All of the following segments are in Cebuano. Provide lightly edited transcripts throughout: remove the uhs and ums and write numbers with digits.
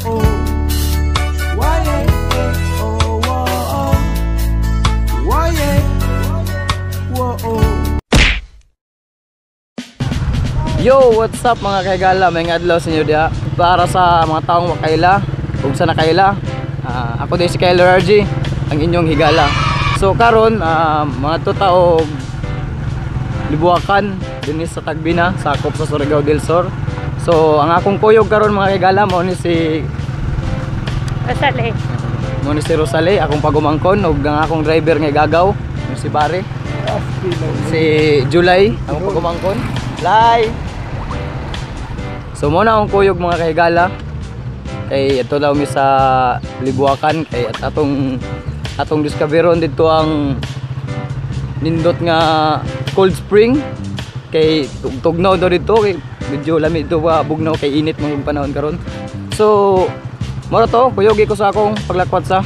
oh. Why, eh, eh, oh, oh, oh. Why, eh, whoa, oh. Yo, what's up mga kahigala? May adlaw sa inyo diha. Para sa mga taong makaila, kung sa nakaila, ako din si Kyler RG, ang inyong higala. So karon, mga tutaog Libuacan dinhi sa Tagbina, sakop sa Surigao del Sur. So ang akong kuyog karon mga higala mao ni si Rosale. Mao ni si Rosale, akong pagumangkon, ug ang akong driver nga igagaw, mo si Barry. Si July, akong pagumangkon. Lai. So mo na akong kuyog mga kahigala. Kay ito daw mi sa Libuacan kay at atong atong discoveron didto ang nindot nga cold spring kay tugnaw daw didto kay medyo lami dito ba bugnaw kay init mga panahon karon. So mao to, kuyogi ko sa akong paglakwat sa.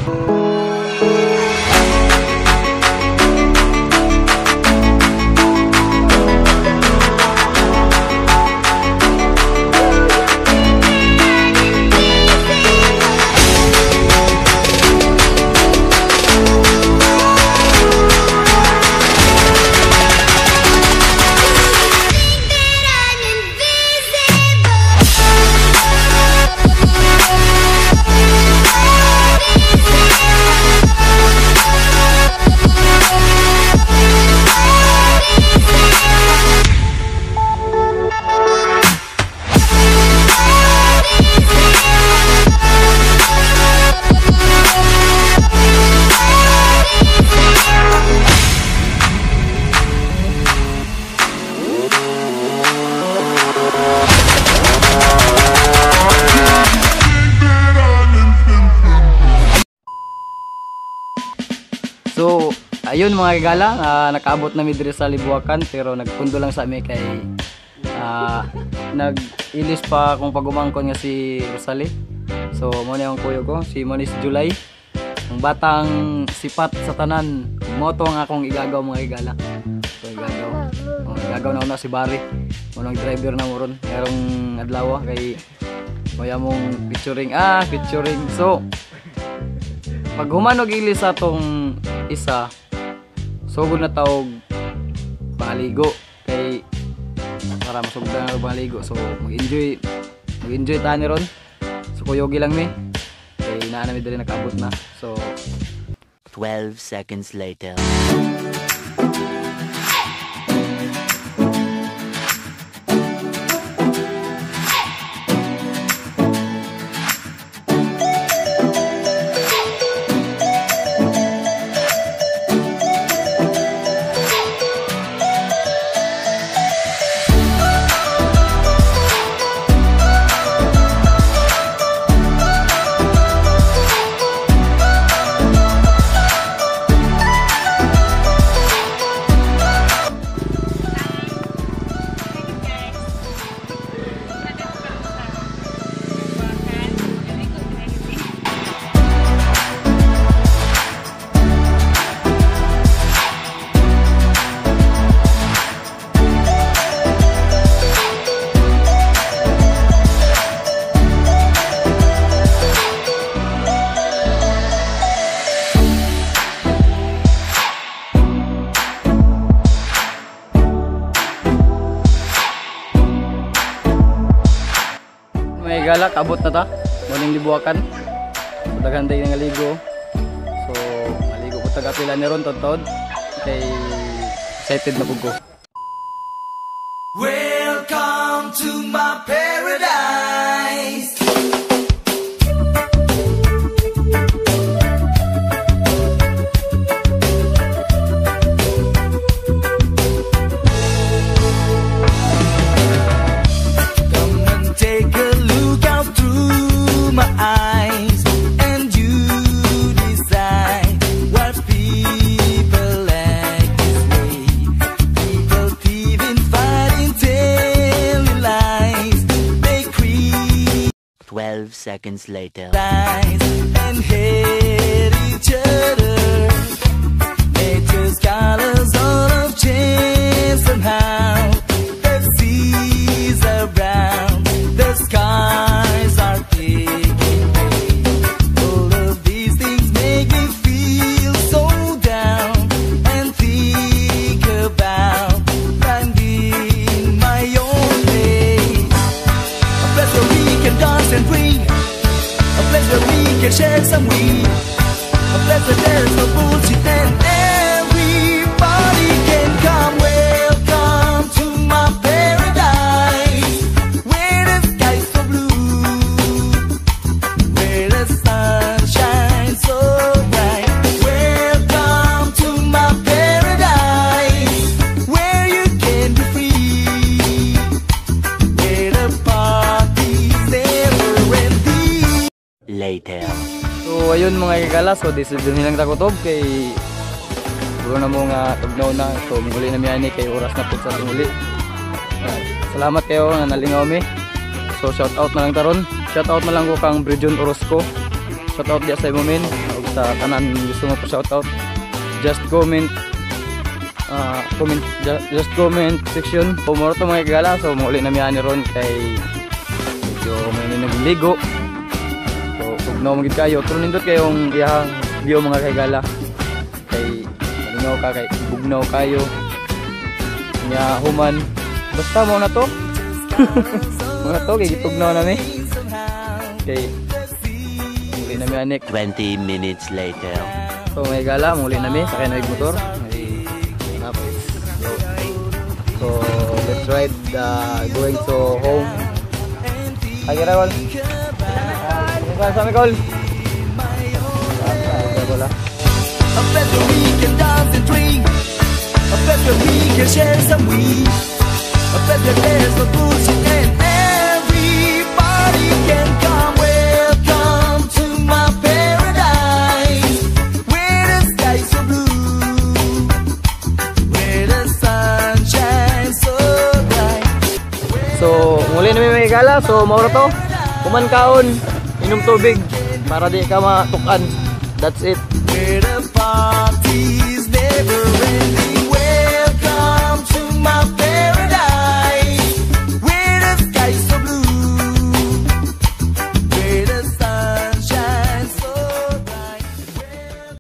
So, ayun mga kagala, nakaabot na mi diri sa Libuacan pero nagpundo lang sa ami kay nag-ilis pa akong pagumangkon nga si Rosalie. So, mo na ang kuyo ko, si Monis July. Ang batang sipat sa tanan, moto ang akong igagaw mga kagala. So, igagaw. Oh, igagaw na una si Barry. Mo nang driver na mo ron. Karong adlaw kay moya mong featuring, featuring. So, pag humanog ilis sa atong isa, sugod na tawag pangaligo kay para masugdan na pangaligo. So mag-enjoy ta ni ron. So kuyogi lang mi kay naa na mi diri nakaabot na. So 12 seconds later. May gala, kabot na ta. Morning Libuacan. So, daghan tayo nga ligo. So, maligo ko taga pila ni ron tod-tod. Kay excited na pud ko. Welcome to my paradise. Come and take a look out through my eyes, and you decide what people like this way. People thieving, fighting, telling lies. They create 12 seconds later. Lies and hate each other. Nature's colors all of change somehow. The seas are brown, the skies are picking can share some weed. A place where there's no bullshit and everybody can come. Welcome to my paradise, where the sky's so blue, where the sun shines so bright. Welcome to my paradise, where you can be free, where the party's never ending. Later. So ayun, mga higala, so this is din lang takutob kay puro na mo nga tugnaw na. So muli na mi ani kay oras na pud sa uli. Salamat kayo nga nalingaw mi. So shout out na lang taron. Shout out na lang ko kang Brijon Orozco. Shout out diya sa imo, men, ug sa tanan gusto mo pa shout out. Just comment comment just comment section. So mao to, mga higala, so muli na mi ani ron kay medyo may nagligo. So, tugnaw man gid kayo. Pero nindot kayong iyahang view, mga kaigala. Kay malingaw ka kay bugnaw kayo. Nya human. Basta mao na to. Mao na to kay gitugnaw na mi. Kay muli na mi anik. 20 minutes later. So mga higala, muli na mi sakay na mig motor. Ay, tapos. So, let's ride going to home. Ay, Kirawal. Sa mi, Col. Wala. A place where we can dance and drink. A place where we can share some weed. A place where there's no bullshit and everybody can come. Welcome to my paradise, where the sky's so blue, where the sun shines so bright. So, muli na mi, mga higala. So, mao to. Kuman kaon, inom tubig para di ka matukan. That's it. Where the party's never ending.